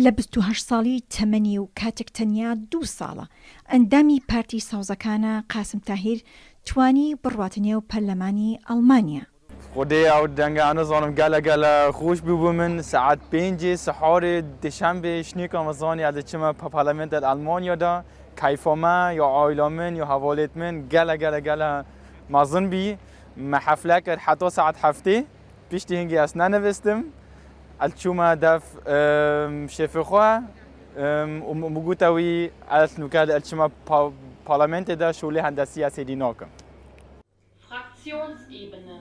لە 28 ساڵی تەمەنی و کاتێک تەنیا دوو ساڵە ئەندامی پارتی سەوزەکانە، قاسم تاهیر توانی بڕواتە نێو پەرلەمانی ئەڵمانیا. خودێ ئەو دەنگە ئەنەزانم گەلە گەلە خۆش بوو بۆ من سەعات پێنجێ سەحارێ دشەنبێ شنێکا مەزانی ئەز چمە پارلەمێنت ئەلمانیا دا کەیفا مە یا عایلا من یا هەڤالێت من گەلە گەلە گەلە مەزن بی مە حەفلە کرد حەتا سەعات هەفتێ پشتی هنگی ئەس نەنڤستم ئەل چوومە دەف شێفێ خوە و مگوتە وی ئەس نوکە ئەل چمە پارلەمێنتێ دا شۆلێ هەندەسی ئەس هێدی ناکم. Fraktionsebene.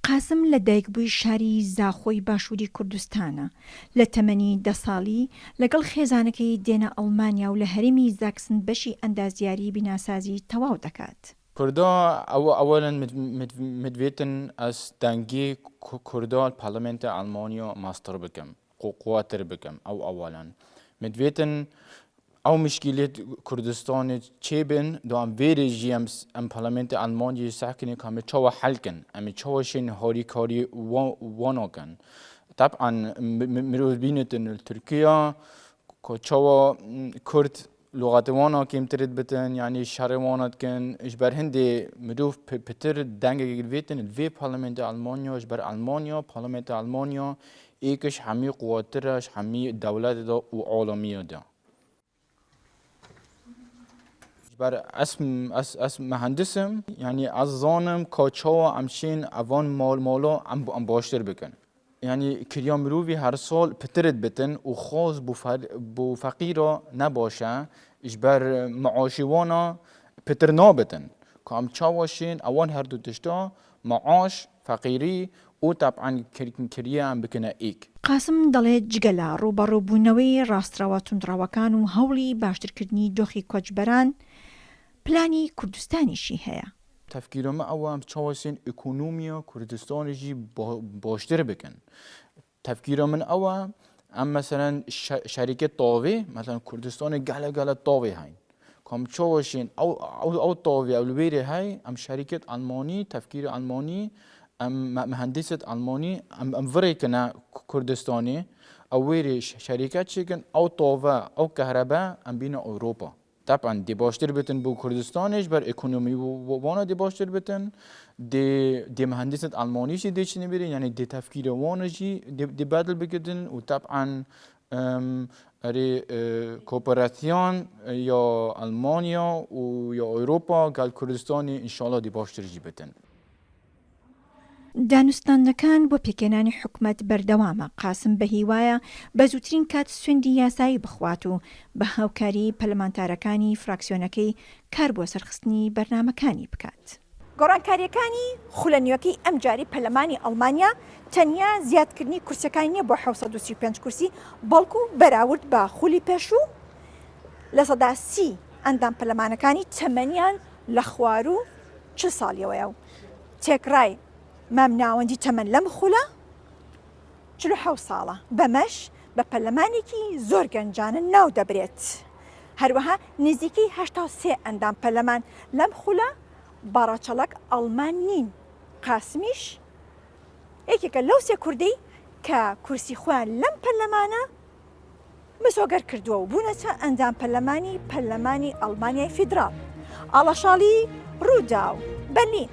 قاسم لە دایکبووی شاری زاخۆی باشووری کوردستانە، لە تەمەنی دە ساڵی لەگەڵ خێزانەکەی دێنە ئەڵمانیا و لە هەرێمی زاکسن بەشی ئەندازیاری بیناسازی تەواو دەکات. کوردا ئەوە ئەوەلەن مدڤێتن ئەس دەنگێ کوردا پارلەمێنتە ئەڵمانیا ماستڕ بکەم. قوتر بکەم ئەو ئەوەلەن مدڤێتن ئەو مشکیلێت کوردستانێ چێ بن دو ئەم ڤێرێ ژی ئەم ئەم پارلەمێنتە ئەلمانجی سەحکنێ کە ئەمێ چاوە حەل کەن ئەمێ چاوە شێن هاریکاری وانۆ کەن تەبعەن مرۆڤ بینێتن تورکیا کە چاوە کورد لغت وانا کێمترت بتن یعنی شەڕێ وانا دکن ji ber hindê mirov pitir dengek vêtin li vê parlamenta Elmanya ji ber Elmanya parlamenta Elmanya êkiş hemî quwettir e ji hemî dewletê de û alamiya de. Ji ber ez ez ez mihendisim yanî ez zanim ka çawa em şên evan mal mala em em baştir bikin. Yanî kiriya mirovî her sal pitir dibitin û xaz bo bo feqîra ne baş e ji ber miaşê wan a pitir nabitin. Ka em çawa şên ewan her du tişta miaş, feqîrî û teb'en kiriye em bikine êk. قاسم دەڵێت جگە لە ڕووبەڕووبوونەوەی ڕاستڕەوە توندڕەوەکان و هەوڵی باشترکردنی دۆخی کۆچبەران، پلانی کوردستانیشی هەیە. تەفکیرا me ew e em çawa sên ekonomiya Kurdistanê jî baştir bikin. Tefkîra min ew e em meselen şerîkê tavê meselen Kurdistanê gele gele tavê heyn. Ka em çawa şên ew ew tavê ew li wêrê hey em şerîkêt Elmanî tefkîrê Elmanî em mihendîsêt Elmanî em em virêkine Kurdistanê ew wêrê şerîke çêkin ew tave ew kehrebe em bîne Ewropa. Teb'en dê baştir bitin bo Kurdistanê ji ber ekonomî wana dê baştir bitin, dê dê mihendîsên Elmanî jî dê çinê bêrê yanî dê tefkîra wan jî dê dê bedil bikitin û teb'en erê kooperasyon ya Elmanya û ya Ewropa gel Kurdistanê înşallah dê baştir jî bitin. دانوستاندنەکان بۆ پێکهێنانی حکومەت بەردەوامە، قاسم بەهیوایە بە زووترین کات سوێندی یاسایی بخوات و بە هاوکاریی پەرلەمانتارەکانی فراکسیۆنەکەی کار بۆ سەرخستنی بەرنامەکانی بکات. گۆڕانکارییەکانی خولە نوێکەی ئەمجارەی پەرلەمانی ئەڵمانیا تەنیا زیادکردنی کورسیەکانی نییە بۆ 735 کورسی، بەڵکو بەراورد بە خولی پێشوو 30% ئەندام پەرلەمانەکانی تەمەنیان لە خواروو 40 ساڵیەوەیە و تێکڕای مامناوەندی تەمەن لەم خولە 47 ساڵە، بەمەش بە پەرلەمانێکی زۆر گەنجانە ناودەبرێت. هەروەها نزیکەی 83 ئەندام پەرلەمان لەم خولە بە ڕەچەڵەک ئەڵمان نین، قاسمیش یەکێکە لەو سێ کوردەی کە کورسی خۆیان لەم پەرلەمانە مسۆگەر کردووە و بوونەتە ئەندام پەرلەمانی پەرلەمانی ئەڵمانیای فیدراڵ. ئاڵاشاڵی، رووداو، بەرلین.